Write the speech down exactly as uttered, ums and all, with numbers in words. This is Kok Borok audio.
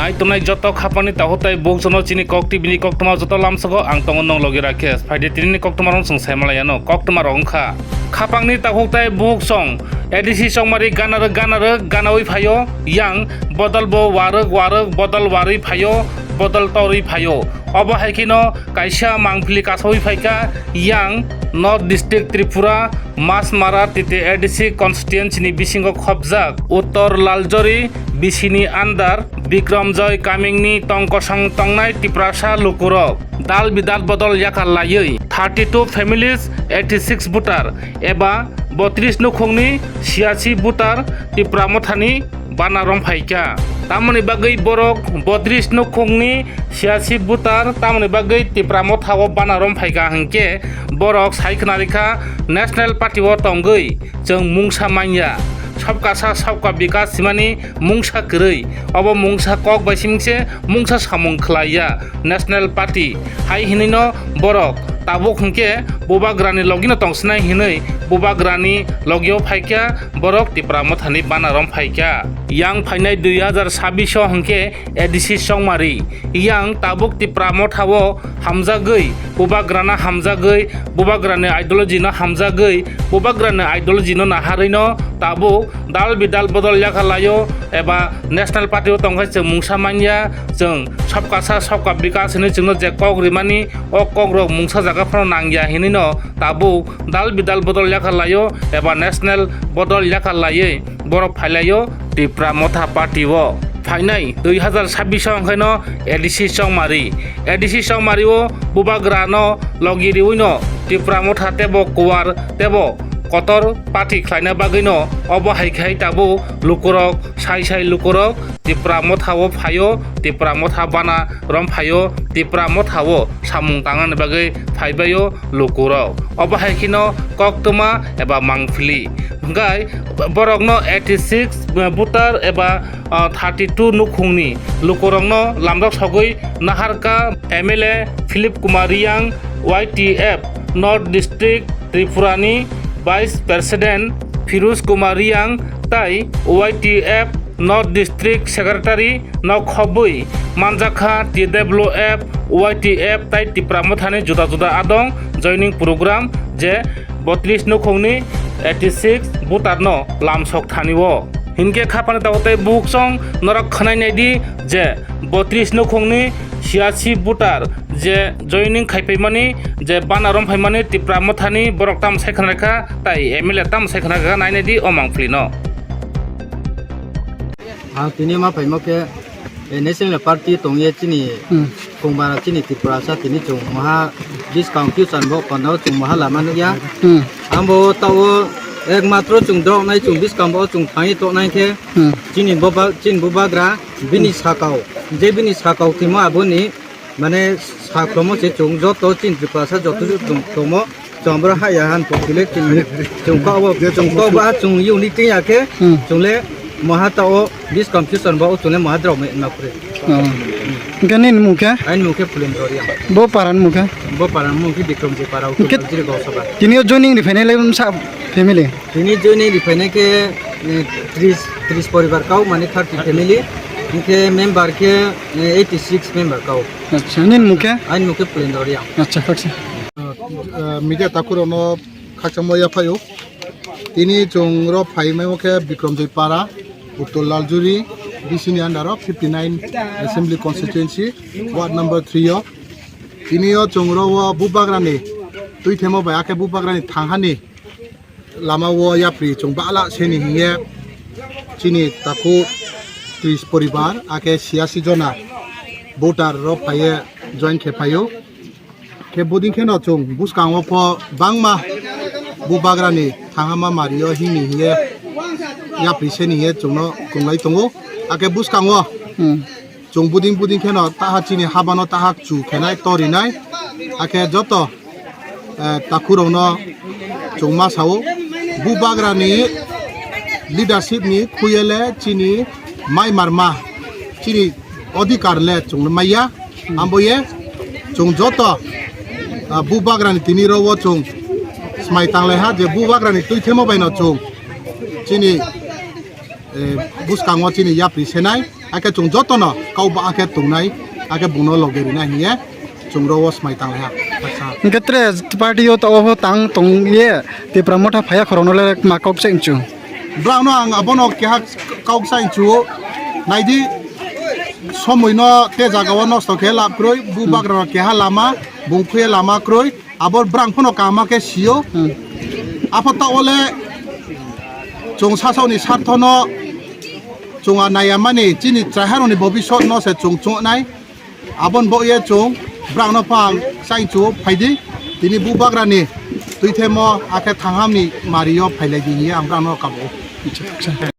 Ai tongnai joto khapangni takhuk tai bukhuk chwngno chini Kok T V ni koktwma joto lamsogo ang tongo nong logi Rakesh. Phaidi tinini koktwma rok chwng sai malai ano. Koktwma rok wngkha: khapangni takhuk tai bukhuk chwng A D C chongmari ganarwk ganarwk ganawi phaio, yang bodol bo warwk warwk bodol warwi phaio, bodol torwi phaio. Obo hai kheno kaisa mangpili kasawi phaikha, yang North District Tripura, Masmara T T A D C constituency ni bisingo khopjak Uttor Laljori B C ni under Bikramjoy Kaming ni tongkosong tongnai Tiprasa lukurok dal bidal bodol yakar laiwi thirty two families, eighty six voter eba botris nukhungni siyasi voter Tipra Mothani bana romphaikha. Tamoni bagwi borok botris nukhungni siyasi voter tamoni bagwi Tipra Mothao bana romphaikha hinkhe borok sai khwnarikha National Party o tongwi chwng mungsa manya, sabka sa sabka bikas himani mungsa kwrwi. Obo mungsa kok bai simi se mungsa samung khlaiya National Party. Hai hinwino borok tabuk hinkhe bubagrani logino tongsinai hinwi bubagrani logio phaikha borok Tipra Mothani bana romphaikha. Yang phainai dui hazar sabbish o hinkhe A D C chongmari, yang tabuk Tipra Mothao hamjagwi, bubagrano hamjagwi, bubagrani ideology no hamjagwi, bubagrani ideology no naharwino tabuk dal bidal bodol yakar laio eba National Party o tongkhe chwng mungsa manya, chwng sabka sa sabka bikas hinwi chwngno je kok rimani, o kok rok mungsa jaga phano nangya hinwino tabuk dal bidal bodol yakar laio eba national bodol yakar laiwi borok phailaio Tipra Motha Party o. Phainai dui hazar sabbish o wngkhaino A D C chongmari. A D C chongmari o bubagrano logi riwino Tipra Motha tebo kuwar tebo kotor party khlaina bagwino obo hai khai tabuk lukurok sai sai lukurok Tipra Motha o phaio, Tipra Motha bana romphaio, Tipra Motha o samung tangnani bagwi phaibaio lukurok. Obo hai kheno koktwma eba mangpili. Hwnkhe borokno eighty six voter eba, ah, thirty two nukhungni lukurokno lamrok sogwi naharkha M L A Philip Kumar Riyang, Y T F North District Tripurani Vice President Firuz Kumar Riyang tai Y T F North District Secretary no khobwi manjakha T W F, Y T F tai Tipra Mothani juda juda adong joining program je botris nukhungni eighty six voter no lamsok thani o. Hinkhe khapani tabuk tei bukhuk song norok khwnai naidi je botris nukhungni siyasi voter je joining khaipaimani je bana romphaimani Tipra Mothani borok tamo sai khwnaikha tai M L A tamo sai khwnaikha nainaidi o mangpili no. Ang tini ma phaimo khe, eh, National Party tongye chini Hmm. Kongmara chini Tiprasa tini chwng maha buskang future bo kono chwng maha lama nukya. Hmm. Ambo tao ek matro chwng dok nai chwng buskang bo chwng thangwi tok nai khe Hmm. chini boba, chini bubagra bini sakao, je bini sakao timo aboni mane sakromo se chwng joto chini Tiprasa joto chwng tomo. Chwng boro haya han pokile chwng, chwng kok bo, chwng kok bo ha chwng yuni twi ya khe, Hmm. chwng le maha ta o bis confusion bo o chwng le maha drop me na pure. Oh. Hwnkhe nini mung khe? Aini mung khe Pulendra Reang. Bo para ni mung khe? Bo para ni mung khe Bikramjit para, Hwnkhe Uttor Jiri Gausaba. Tini o joining ri phainai le sa family? Tini joining ri phainai khe, eh, tris, tris poribar kau, mane thirty family. Hwnkhe member khe, eh, eighty six member kau. Acha, nini mung khe? Aini mung khe Pulendra Reang. Acha, khaksa. Uh, media takhurokno khakchangma yaphaio. Tini chwng ro phaimaimo khe Bikramjit Para, Uttor Laljuri, B C ni under o fifty nine Assembly Constituency, Ward number three o. Tini o chwng ro o Bubagrani twithemo bai akhe Bubagrani thanghani lama o yapri chwng bala seni hiye chini takhuk tris poribar akhe siyasi jona voter rok phaiye join khe phaio. Khe buding kheno chwng bwskango pho bangma Bubagrani thangama mario hini hiye yapri seni hiye chwngno kwlai tongo. Akhe bwskango Hmm. Chwng buding buding kheno taha chini habano taha chu khenai torinai. Akhe joto, eh, takhurokno chwng ma sao. Bubagrani leadership ni khuyele chini mai marma, chini odhikar le chwng maya. Amboye chwng joto, ah, Bubagrani tini rowo chwng smai tanglai ha je Bubagrani twithemo baino chwng chini, eh, bwskango chini yapri senai. Hakhe chwng jotono kok ba hakhe tongnai, hakhe bungno loge rina hiye chwng ro o swmai tanglaiha. Hwnkhe tre party o to obo tang tong ye Tipra Motha phaiya khorokno le ma kok se inchu. Bwrangno ang abono keha kok sa inchu, naidi somoino te jaga o nosto khe lab kwrwi, bu bagra rok keha lama, bung khuye lama kwrwi, abo bwrang phano kaham khe sio. Hmm. Apha ta ole chwng sasao ni sarthono chwng a naiya mani chini chaiharoni bobisot no se chwng chungnai. Abon bo ye chwng bwrangno phang sainchu phaidi, tini bu bagrani twi themo akhe thangham ni mario phailai di hiye ang bwrangno kabo.